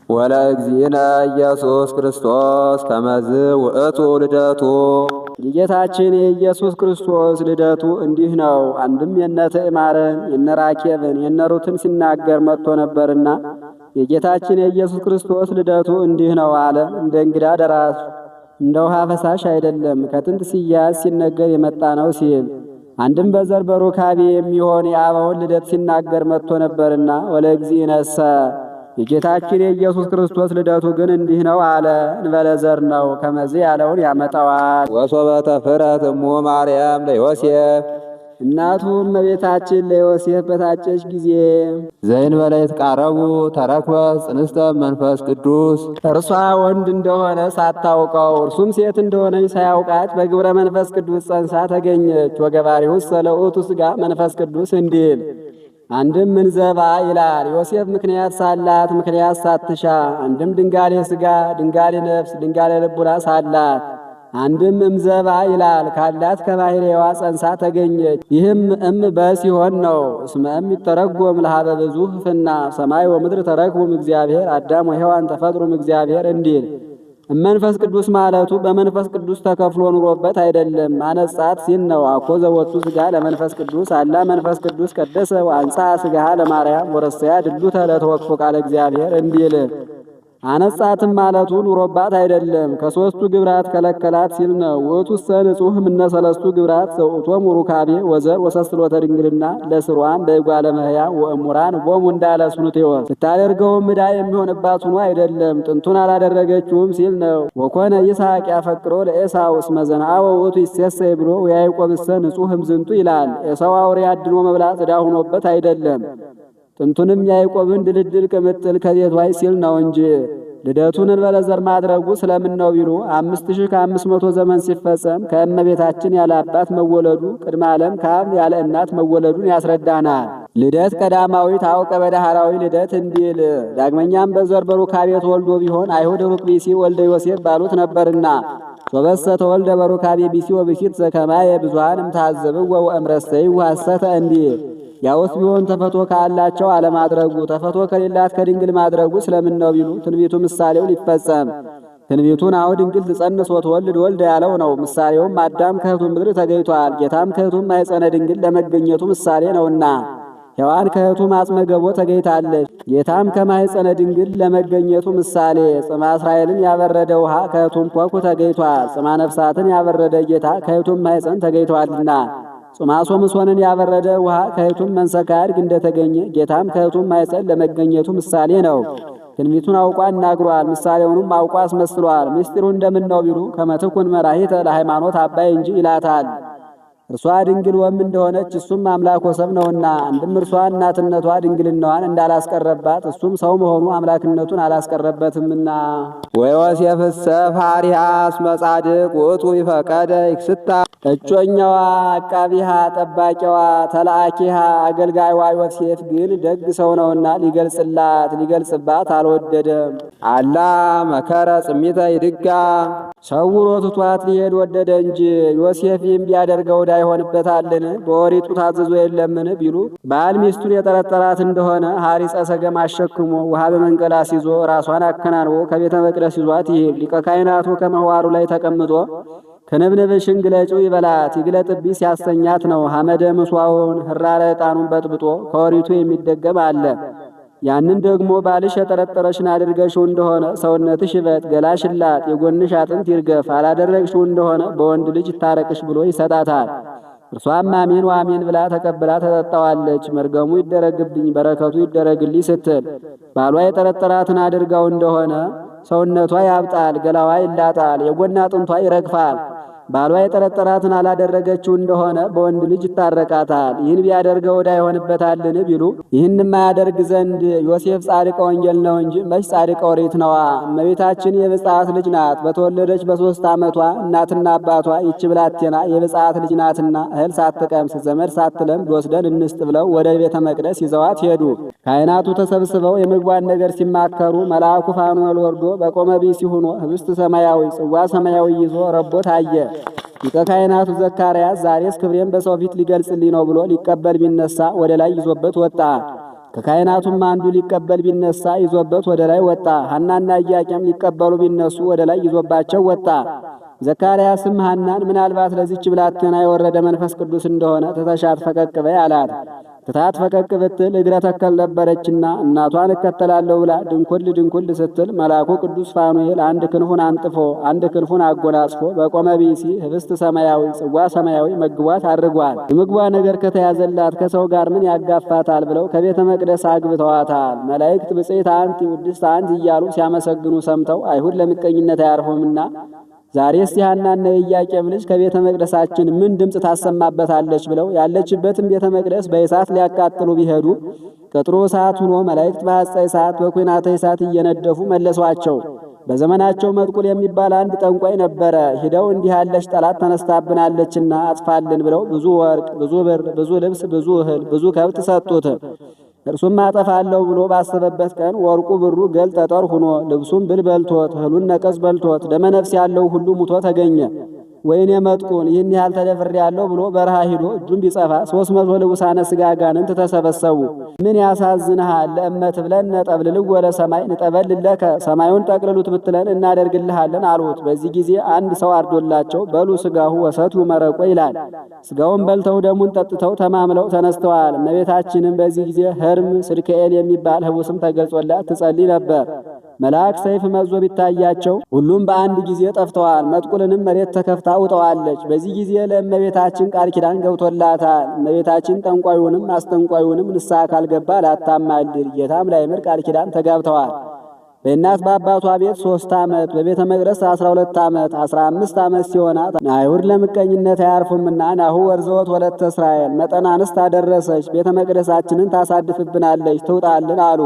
ወለእግዚእነ ኢየሱስ ክርስቶስ ከመዝ ውእቱ ልደቱ። የጌታችን የኢየሱስ ክርስቶስ ልደቱ እንዲህ ነው። አንድም የነ ትዕማርን፣ የነ ራኬብን፣ የነ ሩትን ሲናገር መጥቶ ነበርና የጌታችን የኢየሱስ ክርስቶስ ልደቱ እንዲህ ነው አለ። እንደ እንግዳ ደራሽ እንደ ውሃ ፈሳሽ አይደለም፣ ከጥንት ሲያዝ ሲነገር የመጣ ነው ሲል፣ አንድም በዘር በሩካቤ የሚሆን የአበውን ልደት ሲናገር መጥቶ ነበርና ወለእግዚእነሰ የጌታችን የኢየሱስ ክርስቶስ ልደቱ ግን እንዲህ ነው አለ። እንበለ ዘር ነው። ከመዝ ያለውን ያመጣዋል። ወሶበ ተፍረት እሙ ማርያም ለዮሴፍ፣ እናቱ እመቤታችን ለዮሴፍ በታጨች ጊዜ፣ ዘእንበለ ይትቃረቡ ተረክበ ጽንስተ መንፈስ ቅዱስ፣ እርሷ ወንድ እንደሆነ ሳታውቀው እርሱም ሴት እንደሆነች ሳያውቃት በግብረ መንፈስ ቅዱስ ጸንሳ ተገኘች። ወገባሪውሰ ለውእቱ ሥጋ መንፈስ ቅዱስ እንዲል፣ አንድም ምንዘባ ይላል። ዮሴፍ ምክንያት ሳላት ምክንያት ሳትሻ፣ አንድም ድንጋሌ ሥጋ፣ ድንጋሌ ነፍስ፣ ድንጋሌ ልቡና ሳላት፣ አንድም እምዘባ ይላል፣ ካላት ከባሕርይዋ ጸንሳ ተገኘች። ይህም እም በሲሆን ነው። እስመ እም ይተረጎም ለሀበ ብዙኅ ፍና፣ ሰማይ ወምድር ተረክቡም እግዚአብሔር፣ አዳም ወሔዋን ተፈጥሩም እግዚአብሔር እንዲል፣ እመንፈስ ቅዱስ ማለቱ በመንፈስ ቅዱስ ተከፍሎ ኑሮበት አይደለም፣ አነጻት ሲል ነው። አኮ ዘወቱ ሥጋ ለመንፈስ ቅዱስ፣ አላ መንፈስ ቅዱስ ቀደሰ ወአንጽሐ ሥጋሃ ለማርያም ወረሰያ ድሉተ ለተወክፎ ቃለ እግዚአብሔር እንዲል፣ አነጻትም ማለቱ ኑሮባት አይደለም፣ ከሦስቱ ግብራት ከለከላት ሲል ነው። ውእቱሰ ንጹሕ እምነ ሰለስቱ ግብራት ዘውእቶሙ ሩካቤ ወዘር ወሰስሎተ ድንግልና ለስርዋን በይጓለ እመሕያው ወእሙራን ቦሙ እንዳለ ሱኑቴዎስ፣ ብታደርገውም ዕዳ የሚሆንባት ሆኖ አይደለም፣ ጥንቱን አላደረገችውም ሲል ነው። ወኮነ ይስሐቅ ያፈቅሮ ለኤሳው እስመ ዘንአወ ውእቱ ይሴሰይ ብሎ፣ ወያዕቆብሰ ንጹሕ እምዝንቱ ይላል። ኤሳው አውሬ አድኖ መብላት ዕዳ ሆኖበት አይደለም፣ ጥንቱንም ያዕቆብን ድልድል ቅምጥል ከቤቷይ ሲል ነው እንጂ። ልደቱን እንበለ ዘር ማድረጉ ስለምን ነው ቢሉ፣ 5500 ዘመን ሲፈጸም ከእመቤታችን ያለ አባት መወለዱ ቅድመ ዓለም ከአብ ያለ እናት መወለዱን ያስረዳናል። ልደት ቀዳማዊ ታውቀ በዳህራዊ ልደት እንዲል፣ ዳግመኛም በዘር በሩካቤ ተወልዶ ቢሆን አይሁድ ሩቅ ብእሲ ወልደ ዮሴፍ ባሉት ነበርና፣ ሶበሰ ተወልደ በሩካቤ ብእሲ ወብእሲት ዘከማየ ብዙኃን እምታዘብዎ ወእምረሰይዎ ሐሰተ እንዲል፣ ያውስ ቢሆን ተፈቶ ካላቸው አለማድረጉ ተፈቶ ከሌላት ከድንግል ማድረጉ ስለምን ነው ቢሉ፣ ትንቢቱ ምሳሌው ሊፈጸም፣ ትንቢቱን አሁን ድንግል ትጸንስ ወትወልድ ወልደ ያለው ነው። ምሳሌውም አዳም ከኅቱም ምድር ተገኝቷል፣ ጌታም ከኅቱም ማኅፀነ ድንግል ለመገኘቱ ምሳሌ ነውና። ሔዋን ከኅቱም አጽመ ገቦ ተገኝታለች፣ ጌታም ከማኅፀነ ድንግል ለመገኘቱ ምሳሌ። ጽማ እስራኤልን ያበረደ ውሃ ከኅቱም ኮኩ ተገኝቷል፣ ጽማ ነፍሳትን ያበረደ ጌታ ከኅቱም ማኅፀን ተገኝቷልና። ጽማ ሶምሶንን ያበረደ ውሃ ከኅቱም መንሰካ አድግ እንደተገኘ ጌታም ከኅቱም ማኅፀን ለመገኘቱ ምሳሌ ነው። ትንቢቱን አውቋ አናግሯል፣ ምሳሌውንም አውቋ አስመስሏል። ምስጢሩ እንደምን ነው ቢሉ፣ ከመትኩን መራሂተ ለሃይማኖት አባይ እንጂ ይላታል። እርሷ ድንግል ወም እንደሆነች እሱም አምላክ ወሰብ ነውና፣ አንድም እርሷ እናትነቷ ድንግልናዋን እንዳላስቀረባት እሱም ሰው መሆኑ አምላክነቱን አላስቀረበትምና። ወዮሴፍሰ ፋሪሃ እስመ ጻድቅ ውእቱ ይፈቀደ ይክስታ። እጮኛዋ፣ አቃቢሃ፣ ጠባቂዋ፣ ተላአኪሃ፣ አገልጋይዋ ዮሴፍ ግን ደግ ሰው ነውና ሊገልጽላት ሊገልጽባት አልወደደም። አላ መከረ ጽሚተ ይድጋ፣ ሰውሮ ትቷት ሊሄድ ወደደ እንጂ። ዮሴፍ ይህም ቢያደርገው ዕዳ ይሆንበታልን? በኦሪቱ ታዝዞ የለምን ቢሉ፣ ባል ሚስቱን የጠረጠራት እንደሆነ ሐሪጸ ሰገም አሸክሞ ውሃ በመንቀል አስይዞ ራሷን አከናንቦ ከቤተ መቅደስ ይዟት ይሄድ። ሊቀ ካህናቱ ከመዋሩ ላይ ተቀምጦ ክንብንብሽን ግለጪው ይበላት፣ ይግለጥብኝ ሲያሰኛት ነው። ሐመደ ምሷውን ህራረ ዕጣኑን በጥብጦ ከኦሪቱ የሚደገም አለ። ያንን ደግሞ ባልሽ የጠረጠረሽን አድርገሽው እንደሆነ ሰውነትሽ ይበጥ፣ ገላሽ ይላጥ፣ የጎንሽ አጥንት ይርገፍ፣ አላደረግሽው እንደሆነ በወንድ ልጅ ይታረቅሽ ብሎ ይሰጣታል። እርሷም አሜን ወአሜን ብላ ተቀብላ ተጠጣዋለች። መርገሙ ይደረግብኝ በረከቱ ይደረግልኝ ስትል፣ ባሏ የጠረጠራትን አድርጋው እንደሆነ ሰውነቷ ያብጣል፣ ገላዋ ይላጣል፣ የጎን አጥንቷ ይረግፋል። ባሏ የጠረጠራትን አላደረገችው እንደሆነ በወንድ ልጅ ይታረቃታል። ይህን ቢያደርገው ዕዳ ይሆንበታልን ቢሉ፣ ይህን የማያደርግ ዘንድ ዮሴፍ ጻድቀ ወንጌል ነው እንጂ መች ጻድቀ ኦሪት ነዋ። እመቤታችን የብፅዓት ልጅ ናት። በተወለደች በ3 ዓመቷ እናትና አባቷ ይቺ ብላቴና የብፅዓት ልጅ ናትና እህል ሳትቀምስ ዘመድ ሳትለምድ ወስደን እንስጥ ብለው ወደ ቤተ መቅደስ ይዘዋት ሄዱ። ካህናቱ ተሰብስበው የምግቧን ነገር ሲማከሩ መልአኩ ፋኑኤል ወርዶ በቆመ ብእሲ ሆኖ ህብስት ሰማያዊ፣ ጽዋ ሰማያዊ ይዞ ረቦ ታየ። ሊቀ ካህናቱ ዘካርያስ ዛሬስ ክብሬን በሰው ፊት ሊገልጽልኝ ነው ብሎ ሊቀበል ቢነሳ ወደ ላይ ይዞበት ወጣ። ከካህናቱም አንዱ ሊቀበል ቢነሳ ይዞበት ወደ ላይ ወጣ። ሐናና ኢያቄም ሊቀበሉ ቢነሱ ወደ ላይ ይዞባቸው ወጣ። ዘካርያስም ሐናን ምናልባት ለዚች ብላቴና የወረደ መንፈስ ቅዱስ እንደሆነ ትተሻት ፈቀቅ በይ አላት። ትታት ፈቀቅ ብትል እግረ ተከል ነበረችና እናቷን እከተላለሁ ብላ ድንኩል ድንኩል ስትል መልአኩ ቅዱስ ፋኑኤል አንድ ክንፉን አንጥፎ አንድ ክንፉን አጎናጽፎ በቆመ ቢሲ ህብስት ሰማያዊ ጽዋ ሰማያዊ መግቧት አድርጓል። የምግቧ ነገር ከተያዘላት ከሰው ጋር ምን ያጋፋታል ብለው ከቤተ መቅደስ አግብተዋታል። መላእክት ብፅዕት አንቲ ውድስት አንቲ እያሉ ሲያመሰግኑ ሰምተው አይሁድ ለምቀኝነት አያርፉምና ዛሬስ የሐናና የኢያቄም ልጅ ከቤተ መቅደሳችን ምን ድምፅ ታሰማበታለች ብለው ያለችበትን ቤተ መቅደስ በእሳት ሊያቃጥሉ ቢሄዱ ቅጥሩ እሳት ሆኖ መላእክት በሐፀ እሳት በኩናተ እሳት እየነደፉ መለሷቸው። በዘመናቸው መጥቁል የሚባል አንድ ጠንቋይ ነበረ። ሂደው እንዲህ ያለች ጠላት ተነስታብናለችና አጥፋልን ብለው ብዙ ወርቅ፣ ብዙ ብር፣ ብዙ ልብስ፣ ብዙ እህል፣ ብዙ ከብት ሰጡት። እርሱም አጠፋለሁ ብሎ ባሰበበት ቀን ወርቁ ብሩ ገል ጠጠር ሆኖ ልብሱም ብል በልቶት እህሉን ነቀዝ በልቶት ደመነፍስ ያለው ሁሉ ሙቶ ተገኘ። ወይኔ መጥቁን ይህን ያህል ተደፍሬያለሁ ብሎ በረሃ ሂዶ እጁን ቢጸፋ 300 ልቡሳነ ሥጋ አጋንንት ተሰበሰቡ። ምን ያሳዝንሃል? ለእመ ትብለን ጠብልልዎ ለሰማይ ንጠበልለከ ሰማዩን ጠቅልሉት ብትለን እናደርግልሃለን አሉት። በዚህ ጊዜ አንድ ሰው አርዶላቸው በሉ ሥጋሁ ወሰትዩ መረቆ ይላል። ሥጋውን በልተው ደሙን ጠጥተው ተማምለው ተነስተዋል። እመቤታችንም በዚህ ጊዜ ህርም ስድክኤል የሚባል ህቡስም ተገልጾላት ትጸልይ ነበር። መልአክ ሰይፍ መዞ ቢታያቸው ሁሉም በአንድ ጊዜ ጠፍተዋል። መጥቁልንም መሬት ተከፍታ ውጠዋለች። በዚህ ጊዜ ለእመቤታችን ቃል ኪዳን ገብቶላታል። እመቤታችን ጠንቋዩንም አስጠንቋዩንም ንስሐ ካልገባ ላታማልድ ጌታም ላይምር ቃል ኪዳን ተጋብተዋል። በእናት በአባቷ ቤት 3 ዓመት በቤተ መቅደስ 12 ዓመት 15 ዓመት ሲሆናት አይሁድ ለምቀኝነት አያርፉምና ናሁ ወርዘወት ወለተ እስራኤል መጠን አንስት አደረሰች፣ ቤተ መቅደሳችንን ታሳድፍብናለች፣ ትውጣልን አሉ።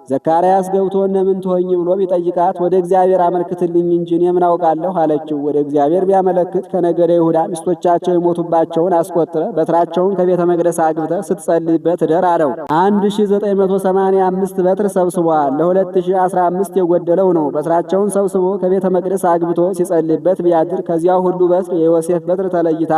ዘካርያስ ገብቶ እነምን ትሆኝ ብሎ ቢጠይቃት ወደ እግዚአብሔር አመልክትልኝ እንጂ እኔ ምን አውቃለሁ አለችው። ወደ እግዚአብሔር ቢያመለክት ከነገደ ይሁዳ ሚስቶቻቸው የሞቱባቸውን አስቆጥረ በትራቸውን ከቤተ መቅደስ አግብተ ስትጸልይበት እደር አለው። 1985 በትር ሰብስቧል። ለ2015 የጎደለው ነው። በትራቸውን ሰብስቦ ከቤተ መቅደስ አግብቶ ሲጸልይበት ቢያድር ከዚያው ሁሉ በትር የዮሴፍ በትር ተለይታ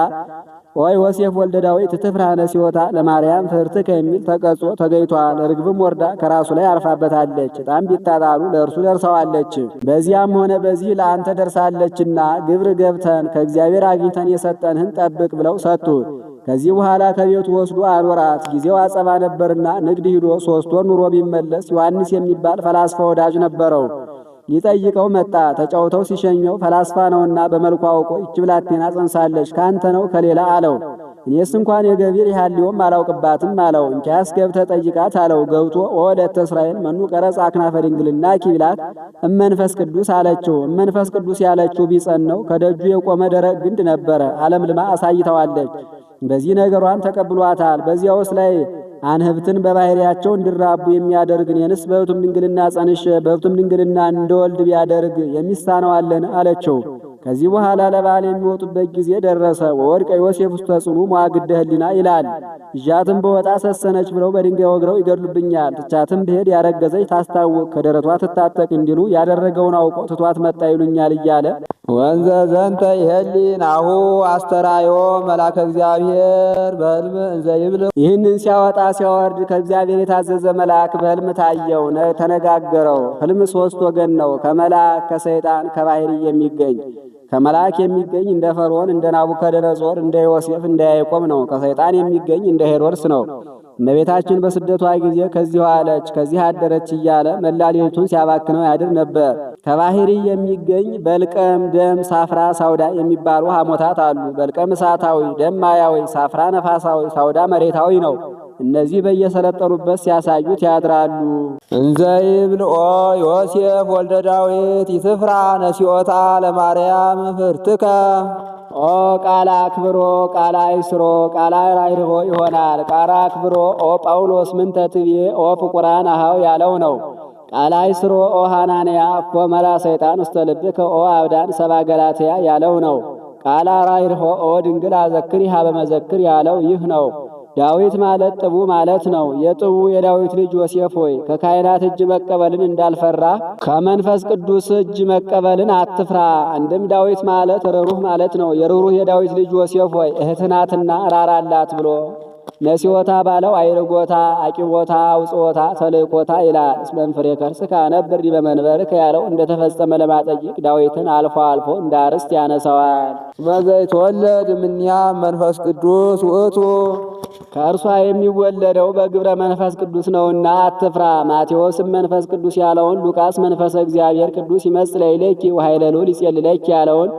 ኦ ዮሴፍ ወልደ ዳዊት ትፍራነ ሲወታ ለማርያም ፍርትከ የሚል ተቀርጾ ተገኝቷል። ርግብም ወርዳ ከራሱ ላይ አርፋበታለች። ዕጣም ቢጣጣሉ ለእርሱ ደርሰዋለች። በዚያም ሆነ በዚህ ለአንተ ደርሳለችና ግብር ገብተን ከእግዚአብሔር አግኝተን የሰጠንህን ጠብቅ ብለው ሰጡት። ከዚህ በኋላ ከቤቱ ወስዶ አኖራት። ጊዜው አጸባ ነበርና ንግድ ሂዶ 3 ወር ኑሮ ቢመለስ ዮሐንስ የሚባል ፈላስፋ ወዳጅ ነበረው። ሊጠይቀው መጣ። ተጫውተው ሲሸኘው ፈላስፋ ነውና በመልኩ አውቆ ይህች ብላቴና ጸንሳለች ካንተ ነው ከሌላ አለው። እኔስ እንኳን የገቢር ያህልዮም አላውቅባትም አለው። እንኪያስ ገብተህ ጠይቃት አለው። ገብቶ ወለተ እስራኤል መኑ ቀረጽ አክናፈ ድንግልናኪ ቢላት እመንፈስ ቅዱስ አለችው። እመንፈስ ቅዱስ ያለችው ቢጸን ነው ከደጁ የቆመ ደረቅ ግንድ ነበረ። ዓለም ልማ አሳይተዋለች። በዚህ ነገሯን ተቀብሏታል። በዚያውስ ላይ አንህብትን በባህሪያቸው እንዲራቡ የሚያደርግ እኔንስ በኅቱም ድንግልና ጸንሼ በኅቱም ድንግልና እንደወልድ ቢያደርግ የሚሳነው አለን አለችው። ከዚህ በኋላ ለበዓል የሚወጡበት ጊዜ ደረሰ። ወወድቀ ዮሴፍ ውስተ ጽኑ መዋግደ ሕሊና ይላል። ይዣትም በወጣ ሰሰነች ብለው በድንጋይ ወግረው ይገድሉብኛል፣ ትቻትም ብሄድ ያረገዘች ታስታውቅ ከደረቷ ትታጠቅ እንዲሉ ያደረገውን አውቆ ትቷት መጣ ይሉኛል እያለ ወንዘ ዘንተ ይሄሊ ናሁ አስተራዮ መልአከ እግዚአብሔር በሕልም እንዘ ይብል። ይህንን ሲያወጣ ሲያወርድ ከእግዚአብሔር የታዘዘ መልአክ በሕልም ታየው፣ ተነጋገረው። ሕልም 3 ወገን ነው፣ ከመልአክ ከሰይጣን ከባህሪ የሚገኝ። ከመልአክ የሚገኝ እንደ ፈርዖን እንደ ናቡከደነጾር እንደ ዮሴፍ እንደ ያዕቆብ ነው። ከሰይጣን የሚገኝ እንደ ሄሮድስ ነው። እመቤታችን በስደቷ ጊዜ ከዚህ ዋለች ከዚህ አደረች እያለ መላ ሌሊቱን ሲያባክነው ያድር ነበር። ከባህሪ የሚገኝ በልቀም፣ ደም፣ ሳፍራ፣ ሳውዳ የሚባሉ ሐሞታት አሉ። በልቀም እሳታዊ፣ ደም ማያዊ፣ ሳፍራ ነፋሳዊ፣ ሳውዳ መሬታዊ ነው። እነዚህ በየሰለጠኑበት ሲያሳዩት ያድራሉ። እንዘ ይብል ኦ ዮሴፍ ወልደ ዳዊት ይትፍራ ነሲኦታ ለማርያም ፍርትከ። ኦ ቃለ አክብሮ ቃለ አይስሮ ቃለ አይርሆ ይሆናል። ቃለ አክብሮ ኦ ጳውሎስ ምንተ ትቤ ኦ ፍቁራን አሃው ያለው ነው። ቃለ አይስሮ ኦ ሐናንያ እፎ መላ ሰይጣን ውስተ ልብከ ኦ አብዳን ሰባ ገላትያ ያለው ነው። ቃለ አራይርሆ ኦ ድንግል አዘክሪ ሀበ መዘክር ያለው ይህ ነው። ዳዊት ማለት ጥቡ ማለት ነው። የጥቡ የዳዊት ልጅ ዮሴፍ ሆይ ከካህናት እጅ መቀበልን እንዳልፈራ ከመንፈስ ቅዱስ እጅ መቀበልን አትፍራ። አንድም ዳዊት ማለት ርኅሩህ ማለት ነው። የርኅሩህ የዳዊት ልጅ ዮሴፍ ሆይ እህትህ ናትና ራራላት ብሎ ነሲኦታ ባለው አዕርጎታ፣ አቂቦታ፣ አውጽኦታ፣ ተልእኮታ ይላል። እስመ እምፍሬ ከርስከ አነብር ዲበ መንበርከ ያለው እንደተፈጸመ ለማጠየቅ ዳዊትን አልፎ አልፎ እንደ አርስት ያነሳዋል። እስመ ዘይትወለድ እምኔሃ መንፈስ ቅዱስ ውእቱ። ከእርሷ የሚወለደው በግብረ መንፈስ ቅዱስ ነውና አትፍራ። ማቴዎስም መንፈስ ቅዱስ ያለውን፣ ሉቃስ መንፈሰ እግዚአብሔር ቅዱስ ይመጽእ ላዕሌኪ ወኃይለ ልዑል ይጼልለኪ ያለውን፣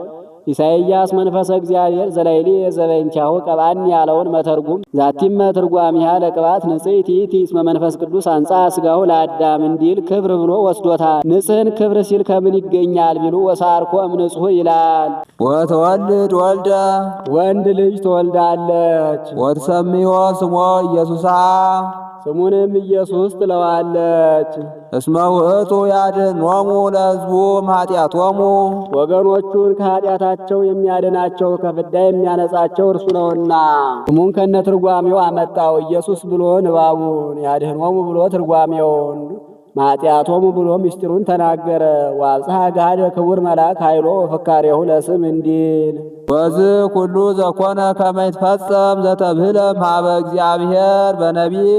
ኢሳይያስ መንፈሰ እግዚአብሔር ዘላዕሌየ ዘበእንቲአሁ ቀብአኒ ያለውን መተርጉም ዛቲመ ትርጓሚሃ ለቅባት ንጽሕት ይእቲ እስመ መንፈስ ቅዱስ አንጽሐ ሥጋሁ ለአዳም እንዲል ክብር ብሎ ወስዶታል። ንጽሕን ክብር ሲል ከምን ይገኛል ቢሉ ወሳርኮ እምንጹሕ ይላል። ወትወልድ ወልደ። ወንድ ልጅ ትወልዳለች። ወትሰምዮ ስሞ ኢየሱሳ። ስሙንም ኢየሱስ ትለዋለች። እስመ ውእቱ ያድኅኖሙ ለሕዝቡ እምኃጢአቶሙ። ወገኖቹን ከኃጢአታቸው የሚያድናቸው ከፍዳ የሚያነጻቸው እርሱ ነውና። ስሙን ከነ ትርጓሜው አመጣው። ኢየሱስ ብሎ ንባቡን፣ ያድኅኖሙ ብሎ ትርጓሜውን፣ ማጢአቶሙ ብሎ ምስጢሩን ተናገረ። ወአብጽሐ ገሃደ ክቡር መልአክ ኃይሎ ወፍካሬሁ ለስም እንዲል። ወዝ ኩሉ ዘኮነ ከመ ይትፈጸም ዘተብህለ እምኀበ እግዚአብሔር በነቢይ።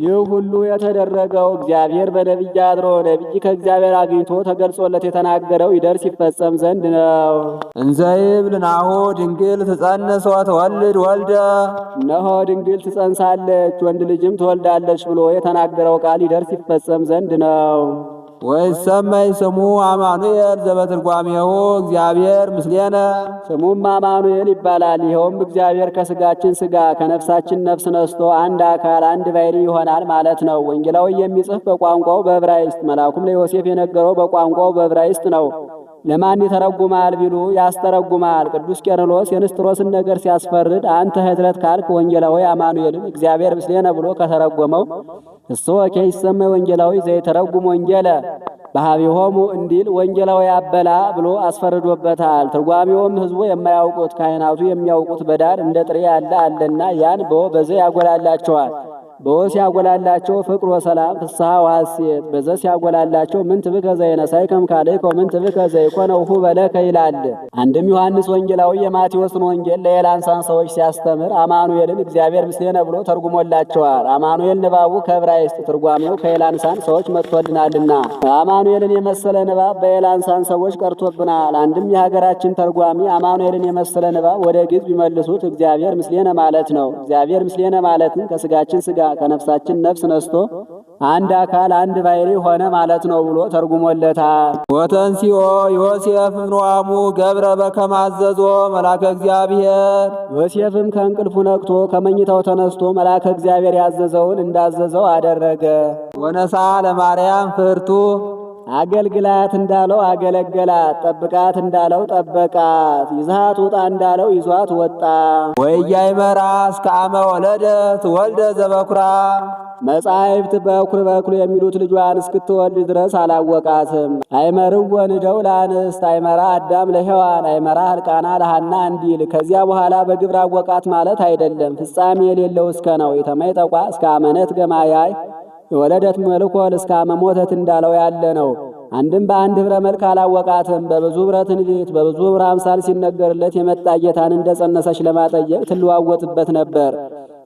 ይህ ሁሉ የተደረገው እግዚአብሔር በነቢይ አድሮ ነቢይ ከእግዚአብሔር አግኝቶ ተገልጾለት የተናገረው ይደርስ ይፈጸም ዘንድ ነው። እንዘ ይብል ናሁ ድንግል ትጸንስ ወትወልድ ወልደ። እነሆ ድንግል ትጸንሳለች ወንድ ልጅም ትወልዳለች ብሎ የተናገረው ቃል ይደርስ ይፈጸም ዘንድ ነው። ወይሰመይ ስሙ አማኑኤል ዘበትርጓሜሁ እግዚአብሔር ምስሌነ። ስሙም አማኑኤል ይባላል። ይኸውም እግዚአብሔር ከስጋችን ስጋ ከነፍሳችን ነፍስ ነስቶ አንድ አካል አንድ ባሕርይ ይሆናል ማለት ነው። ወንጌላዊ የሚጽፍ በቋንቋው በዕብራይስጥ፣ መልአኩም ለዮሴፍ የነገረው በቋንቋው በዕብራይስጥ ነው። ለማን ይተረጉማል ቢሉ ያስተረጉማል። ቅዱስ ቄርሎስ የንስጥሮስን ነገር ሲያስፈርድ አንተ ህድረት ካልክ ወንጌላዊ አማኑኤልን እግዚአብሔር ምስሌነ ብሎ ከተረጎመው እሶኬ ይሰመይ ወንጌላዊ ዘይተረጉም ወንጌለ በኀቤሆሙ እንዲል ወንጌላዊ አበላ ብሎ አስፈርዶበታል። ትርጓሜውም ሕዝቡ የማያውቁት ካህናቱ የሚያውቁት በዳር እንደ ጥሬ ያለ አለና ያን በወ በዘ ያጎላላቸዋል። በወ ሲያጎላላቸው ፍቅር ወሰላም ፍስሐ ወሐሴት፣ በዘ ሲያጎላላቸው ምንት ብከ ዘኢነሣእከ እምካልእከ ወምንት ብከ ዘኢኮነ ውሁበ ለከ ይላል። አንድም ዮሐንስ ወንጌላዊ የማቴዎስን ወንጌል ለኤላንሳን ሰዎች ሲያስተምር አማኑኤልን እግዚአብሔር ምስሌነ ብሎ ተርጉሞላቸዋል። አማኑኤል ንባቡ ከዕብራይስጥ ትርጓሜው ከኤላንሳን ሰዎች መጥቶልናልና አማኑኤልን የመሰለ ንባብ በኤላንሳን ሰዎች ቀርቶብናል። አንድም የሀገራችን ተርጓሚ አማኑኤልን የመሰለ ንባብ ወደ ግዕዝ ቢመልሱት እግዚአብሔር ምስሌነ ማለት ነው። እግዚአብሔር ምስሌነ ማለትም ከስጋችን ስጋ ከነፍሳችን ነፍስ ነስቶ አንድ አካል አንድ ባሕርይ ሆነ ማለት ነው ብሎ ተርጉሞለታል። ወተንሲኦ ዮሴፍ እምንዋሙ ገብረ በከመ አዘዞ መልአከ እግዚአብሔር። ዮሴፍም ከእንቅልፉ ነቅቶ ከመኝታው ተነስቶ መልአከ እግዚአብሔር ያዘዘውን እንዳዘዘው አደረገ። ወነሳ ለማርያም ፍርቱ። አገልግላት እንዳለው አገለገላት፣ ጠብቃት እንዳለው ጠበቃት፣ ይዛት ውጣ እንዳለው ይዟት ወጣ። ወኢያእመራ እስከ አመ ወለደት ወልደ ዘበኩራ። መጻሕፍት በኩር በኩር የሚሉት ልጇን እስክትወልድ ድረስ አላወቃትም። አእመርዎ ንደው ለአንስት፣ አእመራ አዳም ለሔዋን፣ አእመራ ሕልቃና ለሐና እንዲል ከዚያ በኋላ በግብር አወቃት ማለት አይደለም። ፍጻሜ የሌለው እስከ ነው። የተመይጠቋ እስከ አመነት ገማያይ የወለደት መልኮል እስከ አመ ሞተት እንዳለው ያለ ነው። አንድም በአንድ ኅብረ መልክ አላወቃትም። በብዙ ኅብረ ትንቢት በብዙ ኅብረ አምሳል ሲነገርለት የመጣ ጌታን እንደጸነሰች ለማጠየቅ ትለዋወጥበት ነበር።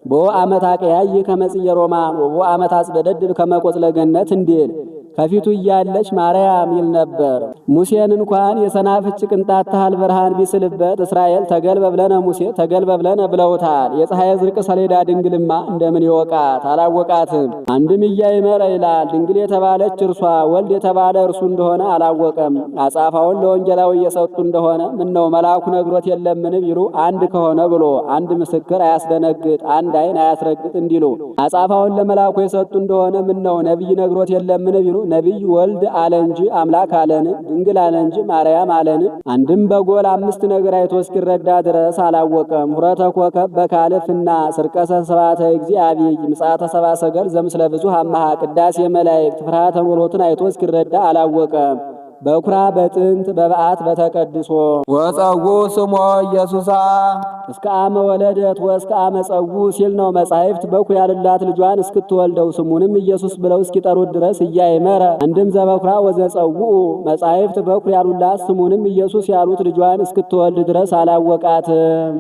ቦ ዓመት አቀያይ ከመጽየ ሮማን ወቦ ዓመት አጽደደድብ ከመቆጽለ ገነት እንዲል ከፊቱ እያለች ማርያም ይል ነበር። ሙሴን እንኳን የሰናፍጭ ቅንጣት ታህል ብርሃን ቢስልበት እስራኤል ተገልበብለነ ሙሴ ተገልበብለነ ብለውታል። የፀሐይ ዝርቅ ሰሌዳ ድንግልማ እንደምን ይወቃት? አላወቃትም። አንድም እያይመረ ይላል። ድንግል የተባለች እርሷ ወልድ የተባለ እርሱ እንደሆነ አላወቀም። አጻፋውን ለወንጌላዊ እየሰጡ እንደሆነ ምነው መልአኩ ነግሮት የለምን ቢሉ አንድ ከሆነ ብሎ አንድ ምስክር አያስደነግጥ አንድ ዓይን አያስረግጥ እንዲሉ፣ አጻፋውን ለመልአኩ የሰጡ እንደሆነ ምነው ነቢይ ነግሮት የለምን ቢሉ ነቢይ ወልድ አለ እንጂ አምላክ አለን፣ ድንግል አለ እንጂ ማርያም አለን። አንድም በጎል አምስት ነገር አይቶ እስኪረዳ ድረስ አላወቀም። ሁረተ ኮከብ በካልፍና ስርቀሰ ሰባተ እግዚአብሔር ምጽአተ ሰብአ ሰገል ዘምስለ ብዙ አማሃ ቅዳሴ መላእክት ፍርሃተ ኖሎትን አይቶ እስኪረዳ አላወቀም። በኩራ በጥንት በበዓት በተቀድሶ ወጸውዑ ስሞ ኢየሱሳ። እስከ አመ ወለደት ወእስከ አመ ጸውዑ ሲል ነው። መጻሕፍት በኩር ያልላት ልጇን እስክትወልደው ስሙንም ኢየሱስ ብለው እስኪጠሩት ድረስ እያይመረ አንድም ዘበኩራ ወዘጸውዑ መጻሕፍት በኩር ያሉላት ስሙንም ኢየሱስ ያሉት ልጇን እስክትወልድ ድረስ አላወቃትም።